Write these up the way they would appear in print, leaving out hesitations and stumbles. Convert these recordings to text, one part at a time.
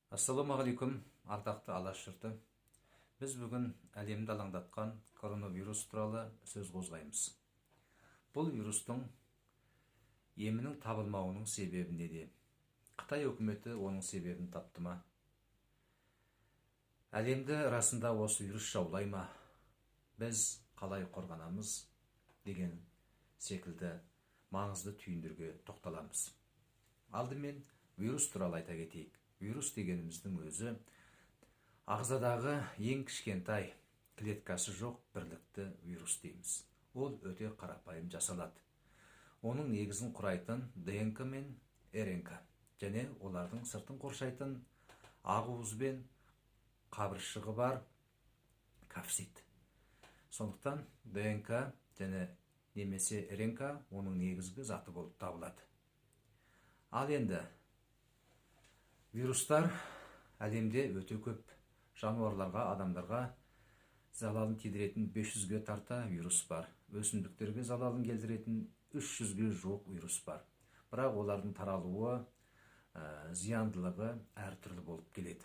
Ассалаумағалейкум, ардақты Алаш жұрты! Біз бүгін әлемді алаңдатқан коронавирус туралы сөз қозғаймыз. Бұл вирустың емінің табылмауының себебі неде? Қытай үкіметі оның себебін тапты ма? Әлемді расында осы вирус жаулай ма? Біз қалай қорғанамыз деген секілді маңызды түйіндерге тоқталамыз. Алдымен вирус туралы айта кетейік. Вирус дегеніміздің өзі ағзадағы ең кішкентай, клеткасы жоқ бірлікті вирус дейміз. Ол өте қарапайым жасалады. Оның негізін құрайтын ДНК мен РНК және олардың сыртын қоршайтын ақуыз бен қабыршығы бар капсид. Сондықтан ДНК және немесе РНК оның негізгі заты болып табылады. Ал енді вирустар әлемде өте көп. Жануарларға, адамдарға залалын тидіретін 500-ге тарта вирус бар. Өсімдіктерге залалын келтіретін 300-ге жуық вирус бар. Бірақ олардың таралуы, зияндылығы әртүрлі болып келеді.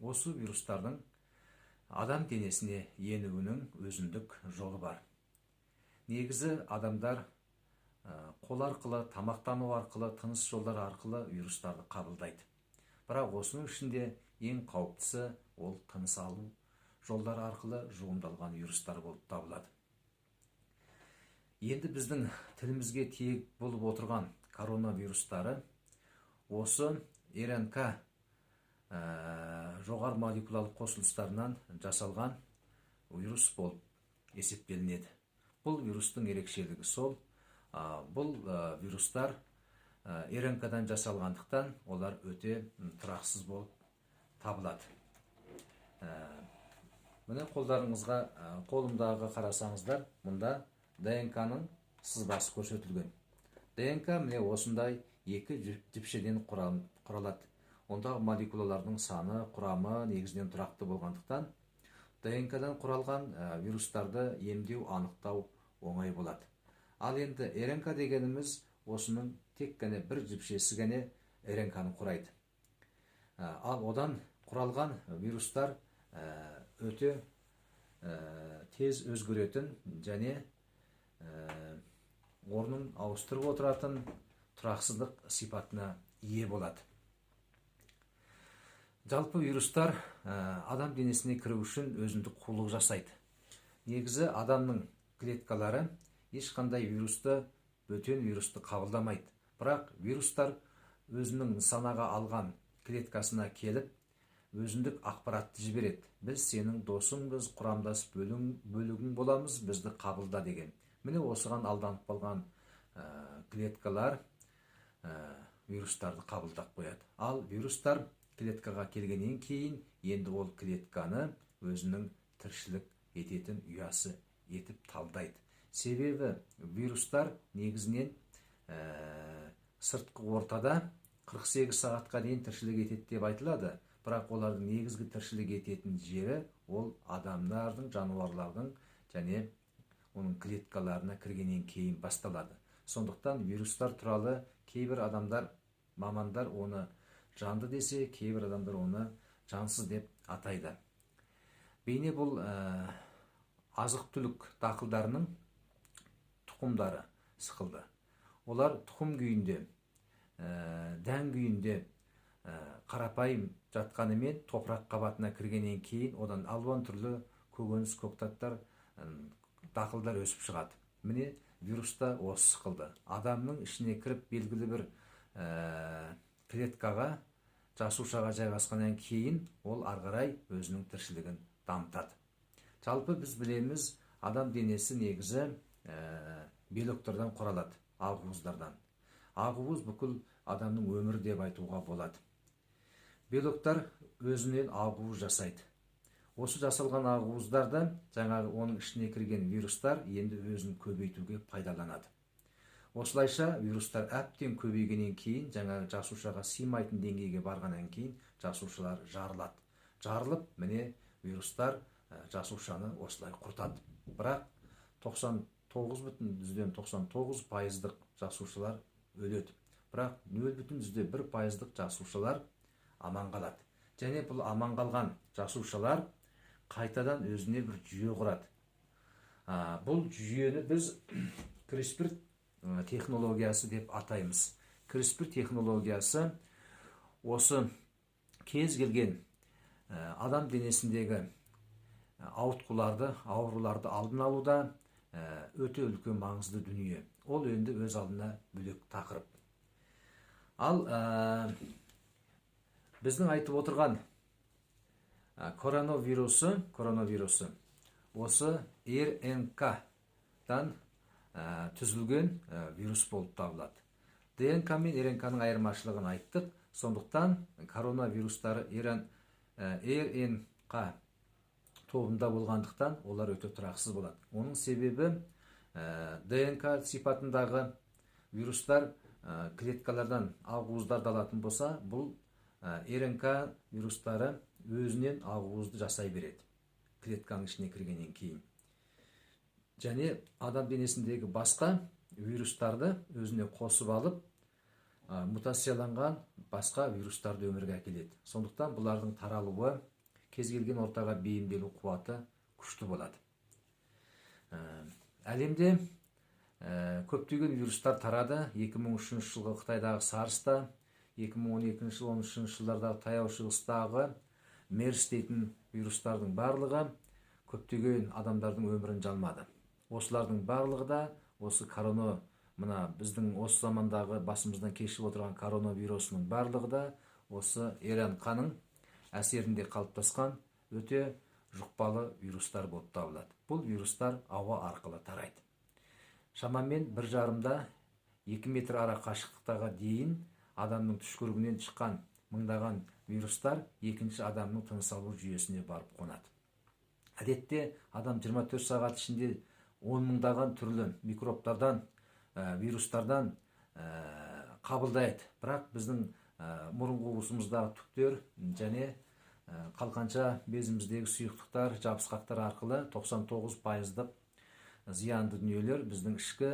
Осы вирустардың адам денесіне енуінің өзіндік жолы бар. Негізі адамдар қол арқылы, тамақтану арқылы, тыныс жолдары арқылы вирустарды қабылдайды. Бірақ осының ішінде ең қауіптісі ол тыныс алу жолдары арқылы жұғымдалған вирустар болып табылады. Енді біздің тілімізге тиек болып отырған коронавирустары осы РНК жоғары молекулалық қосылыстарынан жасалған вирус болып есептелінеді. Бұл вирустың ерекшелігі сол, бұл вирустар РНК-дан жасалғандықтан, олар өте тұрақсыз болып табылады. Міне, қолдарыңызға, қолымдағы қарасаңыздар, мұнда ДНК-ның сызбасы көрсетілген. ДНК міне осындай екі жіпшеден құралады. Ондағы молекулалардың саны, құрамы негізінен тұрақты болғандықтан, ДНК-дан құралған вирустарды емдеу, анықтау оңай болады. Ал енді РНК дегеніміз осының тек қана бір жіпшесі ғана РНК-ны құрайды. Ал одан құралған вирустар өте тез өзгеретін және орнын ауыстырып отыратын тұрақсыздық сипатына ие болады. Жалпы вирустар адам денесіне кіру үшін өзіндік қулық жасайды. Негізі адамның клеткалары ешқандай вирусты, бөтен вирусты қабылдамайды. Бірақ вирустар өзінің нысанаға алған клеткасына келіп, өзіндік ақпаратты жібереді: «Біз сенің досыңбыз, құрамдас бөлігің боламыз, бізді қабылда», – деген. Міне, осыған алданып қалған клеткалар вирустарды қабылдап қояды. Ал вирустар клеткаға келгеннен кейін енді ол клетканы өзінің тіршілік ететін ұясы етіп талдайды. Себебі вирустар негізінен сыртқы ортада 48 сағатқа дейін тіршілік етеді деп айтылады. Бірақ олардың негізгі тіршілік ететін жері ол адамдардың, жануарлардың және оның клеткаларына кіргеннен кейін басталады. Сондықтан вирустар туралы кейбір адамдар, мамандар оны жанды десе, кейбір адамдар оны жансыз деп атайды. Бейне бұл азық түлік дақылдарының тұқымдары сықылды. Олар тұқым күйінде, дән күйінде қарапайым жатқанымен, топырақ қабатына кіргеннен кейін одан алуан түрлі көкөніс, көктаттар, дақылдар өсіп шығады. Міне, вирус та осы сықылды. Адамның ішіне кіріп, белгілі бір клеткаға, жасушаға жайғасқаннан кейін ол ары қарай өзінің тіршілігін дамытады. Жалпы біз білеміз, адам денесі негізі белоктардан құралады, ақуыздардан. Ақуыз бүкіл адамның өмірі деп айтуға болады. Белоктар өзінен ақуыз жасайды. Осы жасалған ақуыздарды жаңағы оның ішіне кірген вирустар енді өзін көбейтуге пайдаланады. Осылайша вирустар әбден көбейгеннен кейін, жаңағы жасушаға сыймайтын деңгейге барғаннан кейін жасушалар жарылады. Жарылып, міне, вирустар жасушаны осылай құртады. Бірақ 99,99%-дық жасушалар өледі, бірақ 0,1%-дық жасушалар аман қалады. Және бұл аман қалған жасушалар қайтадан өзіне бір жүйе құрады. Бұл жүйені біз CRISPR технологиясы деп атаймыз. CRISPR технологиясы осы кез келген адам денесіндегі ауытқуларды, ауруларды алдын алуда өте үлкен маңызды дүние. Ол енді өз алдына бөлек тақырып. Ал біздің айтып отырған коронавирусы осы РНК-дан түзілген вирус болып табылады. ДНК мен РНК-ның айырмашылығын айттық. Сондықтан коронавирустары РНК тобында болғандықтан олар өте тұрақсыз болады. Оның себебі ДНК сипатындағы вирустар клеткалардан ақуыздарды алатын болса, бұл РНК вирустары өзінен ақуызды жасай береді клетканың ішіне кіргеннен кейін. Және адам денесіндегі басқа вирустарды өзіне қосып алып, мутацияланған басқа вирустарды өмірге әкеледі. Сондықтан бұлардың таралуы, кез келген ортаға бейімделу қуаты күшті болады. Әлемде көптеген вирустар тарады. 2003 жылғы Қытайдағы SARS-та, 2012 жыл, 13 жылдардағы Таяу Шығыстағы MERS дейтін вирустардың барлығы көптеген адамдардың өмірін жалмады. Осылардың барлығы да осы корона, мына біздің осы замандағы басымыздан кешіп отырған коронавирусының барлығы да осы РНК-ның әсерінде қалыптасқан өте жұқпалы вирустар болып табылады. Бұл вирустар ауа арқылы тарайды. Шамамен 1,5-2 метр ара қашықтықтаға дейін адамның түшкірігінен шыққан мыңдаған вирустар екінші адамның тыныс алу жүйесіне барып қонады. Әдетте адам 24 сағат ішінде 10 мыңдаған түрлі микробтардан, вирустардан қабылдайды. Бірақ біздің мұрын қуысымыздағы түктер және қалқанша безіміздегі сұйықтықтар, жабысқақтар арқылы 99%-дық зиянды дүниелер біздің ішкі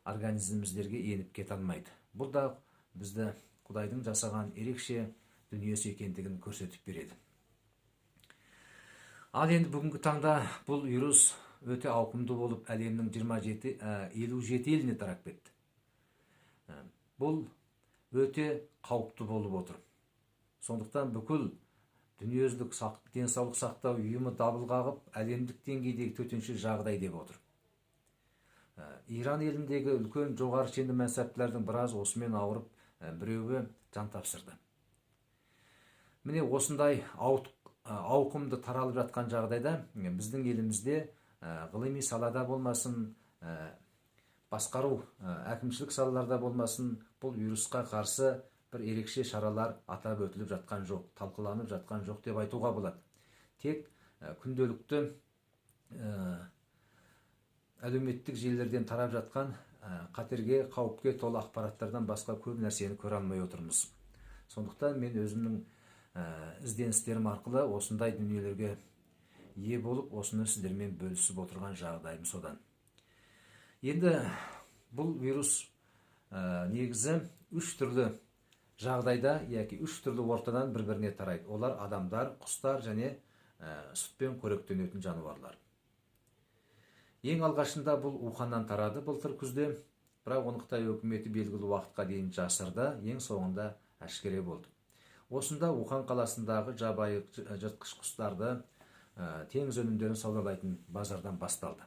организміміздерге еніп кете алмайды. Бұл да бізді Құдайдың жасаған ерекше дүниесі екендігін көрсетіп береді. Ал енді бүгінгі таңда бұл вирус өте ауқымды болып әлемнің 57 еліне тарап кетті. Бұл өте қауіпті болып отыр. Сондықтан бүкіл дүниежүзілік денсаулық сақтау ұйымы дабыл қағып, әлемдік деңгейдегі төтенше жағдай деп отыр. Иран еліндегі үлкен жоғары шенді мансаптылардың біраз осымен ауырып, біреуі жан тапсырды. Міне осындай ауқымды таралып жатқан жағдайда біздің елімізде ғылыми салада болмасын, басқару, әкімшілік салаларда болмасын, бұл вирусқа қарсы бір ерекше шаралар атап өтіліп жатқан жоқ, талқыланып жатқан жоқ деп айтуға болады. Тек күнделікті әлеуметтік желілерден тарап жатқан қатерге, қауіпке толы ақпараттардан басқа көп нәрсені көре алмай отырмыз. Сондықтан мен өзімнің ізденістерім арқылы осындай дүниелерге ие болып, осыны сіздермен бөлісіп отырған жағдайым содан. Енді бұл вирус негізі үш түрлі жағдайда, яки үш түрлі ортадан бір-біріне тарайды. Олар адамдар, құстар және сүтпен қоректенетін жануарлар. Ең алғашында бұл Уханнан тарады былтыр күзде, бірақ оны Қытай өкіметі белгілі уақытқа дейін жасырды, ең соңында әшкере болды. Осында Ухан қаласындағы жабайы жыртқыш құстарды, теңіз өнімдерін саудалайтын базардан басталды.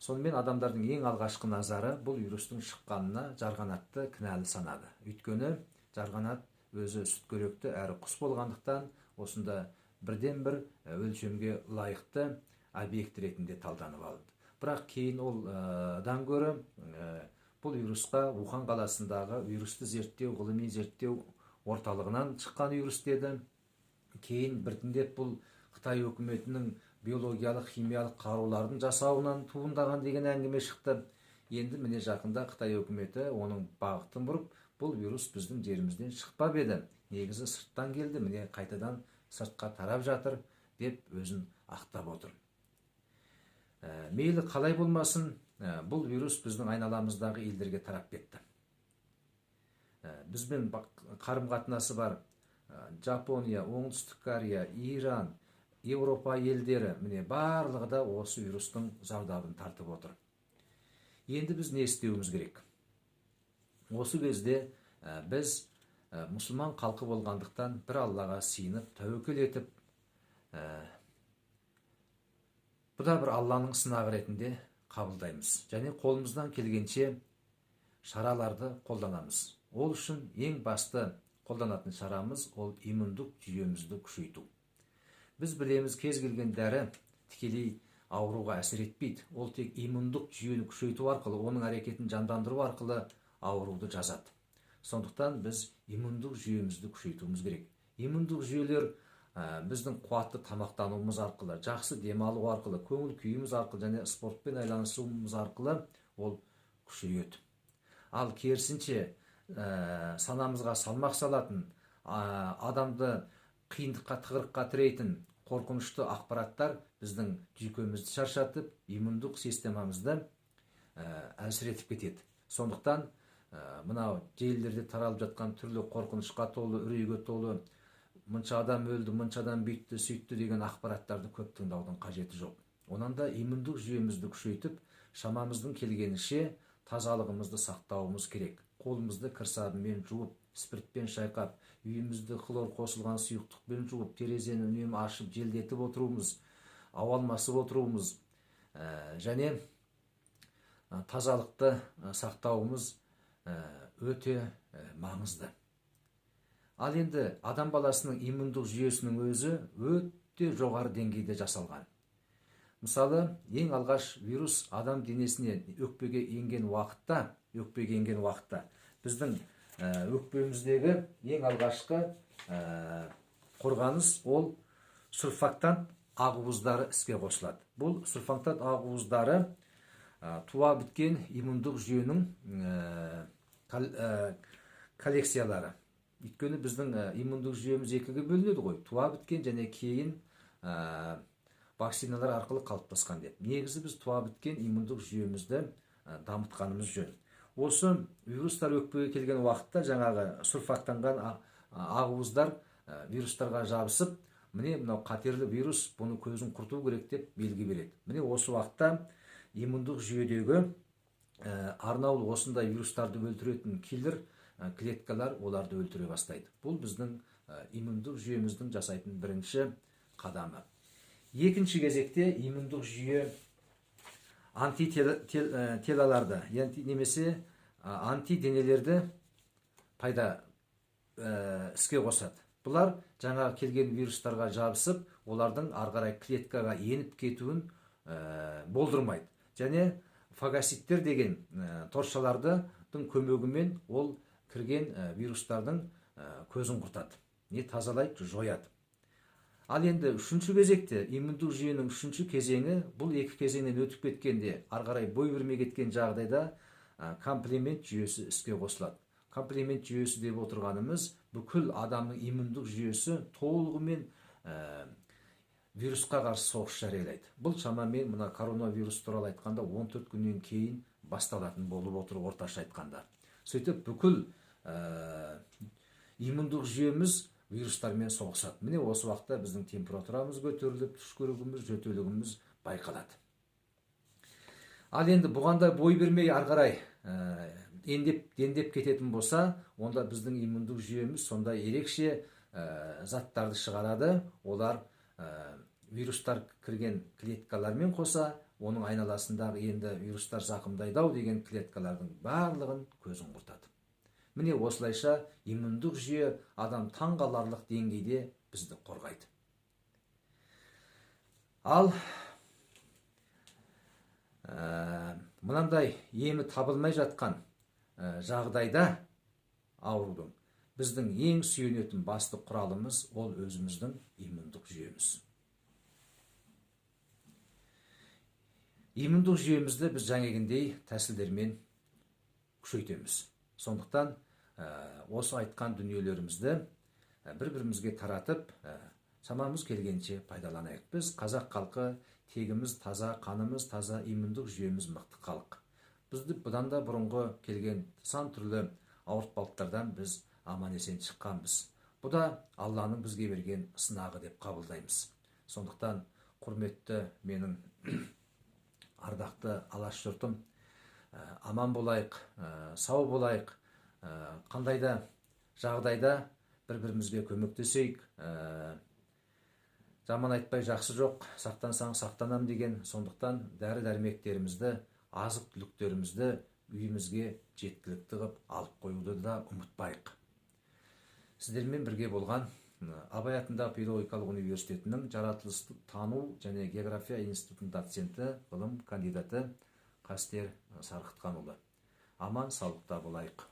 Сонымен адамдардың ең алғашқы назары бұл вирустың шыққанына жарғанатты кінәлі санады. Өйткені жарғанат өзі сүтқоректі әрі құс болғандықтан осында бірден бір өлшемге лайықты объект ретінде талданып алынды. Бірақ кейін ол-дан гөрі бұл вирусқа Ухан қаласындағы вирусты зерттеу, ғылыми зерттеу орталығынан шыққан вирус деді. Кейін біртіндеп бұл Қытай өкіметінің биологиялық, химиялық қарулардың жасауынан туындаған деген әңгіме шықты. Енді міне жақында Қытай өкіметі оның бағытын бұрып, бұл вирус біздің жерімізден шықпап еді, негізі сырттан келді, міне қайтадан сыртқа тарап жатыр деп өзін ақтап отыр. Мейлі қалай болмасын, бұл вирус біздің айналамыздағы елдерге тарап кетті. Бізбен қарым-қатынасы бар Жапония, Оңтүстік Корея, Иран, Еуропа елдері, міне барлығы да осы вирустың зардабын тартып отыр. Енді біз не істеуіміз керек? Осы кезде біз мұсылман халқы болғандықтан бір Аллаға сиынып, тәуекел етіп, бұ да бір Алланың сынағы ретінде қабылдаймыз. Және қолымыздан келгенше шараларды қолданамыз. Ол үшін ең басты қолданатын шарамыз ол иммундық жүйемізді күшейту. Біз білеміз, кез келген дәрі тікелей ауруға әсер етпейді. Ол тек иммундық жүйені күшейту арқылы, оның әрекетін жандандыру арқылы ауруды жазады. Сондықтан біз иммундық жүйемізді күшейтуіміз керек. Иммундық жүйелер біздің қуатты тамақтануымыз арқылы, жақсы демалу арқылы, көңіл күйіміз арқылы және спортпен айланысуымыз арқылы ол күшейеді. Ал керісінше, санамызға салмақ салатын, адамды қиындыққа, тығырыққа тірейтін қорқынышты ақпараттар біздің жүйкемізді шаршатып, иммундық системамызды әлсіретіп кетеді. Сондықтан мынау желілерде таралып жатқан түрлі қорқынышқа толы, үрейге толы, мұнша адам өлді, мұнша адам бүйтті, сөйтті деген ақпараттарды көп тыңдаудың қажеті жоқ. Онан да иммундық жүйемізді күшейтіп, шамамыздың келгенінше тазалығымызды сақтауымыз керек. Қолымызды кір сабынмен жуып, спиртпен шайқап, үйімізді хлор қосылған сұйықтықпен жуып, терезені үнемі ашып, желдетіп отыруымыз, ауа алмасып отыруымыз, және тазалықты сақтауымыз өте маңызды. Ал енді адам баласының иммундық жүйесінің өзі өте жоғары деңгейде жасалған. Мысалы, ең алғаш вирус адам денесіне өкпеге енген уақытта, біздің өкпеміздегі ең алғашқы қорғаныс ол сурфактант ақуыздары іске қосылады. Бұл сурфактант ақуыздары туа біткен иммундық жүйенің коллекциялары. Өйткені біздің иммундық жүйеміз екіге бөлінеді ғой. Туа біткен және кейін вакциналар арқылы қалыптасқан деп. Негізі біз туа біткен иммундық жүйемізді дамытқанымыз жөн. Осы вирустар өкпеге келген уақытта жаңағы сурфактанған ақуыздар вирустарға жабысып, міне мынау қатерлі вирус, бұны көзін құрту керек деп белгі береді. Міне осы уақытта иммундық жүйедегі арнаулы осындай вирустарды өлтіретін киллер клеткалар оларды өлтіре бастайды. Бұл біздің иммундық жүйеміздің жасайтын бірінші қадамы. Екінші кезекте иммундық жүйе антителаларды, немесе антиденелерді пайда іске қосады. Бұлар жаңағы келген вирустарға жабысып, олардың ары қарай клеткаға еніп кетуін болдырмайды. Және фагоциттер деген торшалардың көмегімен ол кірген вирустардың көзін құртады, не тазалайды, жояды. Ал енді үшінші кезекте иммундық жүйенің үшінші кезеңі, бұл екі кезеңнен өтіп кеткенде, ары қарай бой бермей кеткен жағдайда комплемент жүйесі іске қосылады. Комплемент жүйесі деп отырғанымыз бүкіл адамның иммундық жүйесі толығымен вирусқа қарсы соғыс жариялайды. Бұл шамамен мына коронавирус туралы айтқанда 14 күннен кейін басталатын болып отыр орташа айтқанда. Сөйтіп бүкіл иммундық жүйеміз вирустармен соғысады. Міне осы уақытта біздің температурамыз көтеріліп, түшкірігіміз, жөтелігіміз байқалады. Ал енді бұған да бой бермей ары қарай ендеп кететін болса, онда біздің иммундық жүйеміз сондай ерекше заттарды шығарады. Олар вирустар кірген клеткалармен қоса, оның айналасындағы енді вирустар зақымдайды ау деген клеткалардың барлығын көзін құртады. Міне осылайша иммундық жүйе адам таңғаларлық деңгейде бізді қорғайды. Ал мынандай емі табылмай жатқан жағдайда аурудың біздің ең сүйенетін басты құралымыз ол өзіміздің иммундық жүйеміз. Иммундық жүйемізді біз жаңағындай тәсілдермен күшейтеміз. Сондықтан осы айтқан дүниелерімізді бір-бірімізге таратып, шамамыз келгенше пайдаланайық. Біз қазақ халқы тегіміз таза, қанымыз таза, иммундық жүйеміз мықты халық. Бізді бұдан да бұрынғы келген сан түрлі ауыртпалықтардан біз аман есен шыққанбыз. Бұ да Алланың бізге берген сынағы деп қабылдаймыз. Сондықтан, құрметті менің ардақты Алаш жұртым, аман болайық, сау болайық. Қандай да жағдайда бір бірімізге көмектесейік. Жаман айтпай жақсы жоқ, сақтансаң сақтанам деген. Сондықтан дәрі дәрмектерімізді, азық түліктерімізді үйімізге жеткілікті қылып алып қоюды да ұмытпайық. Сіздермен бірге болған Абай атындағы педагогикалық университетінің жаратылыстану және география институтының доценті, ғылым кандидаты Қастер Сарқытқанұлы. Аман саулықта болайық.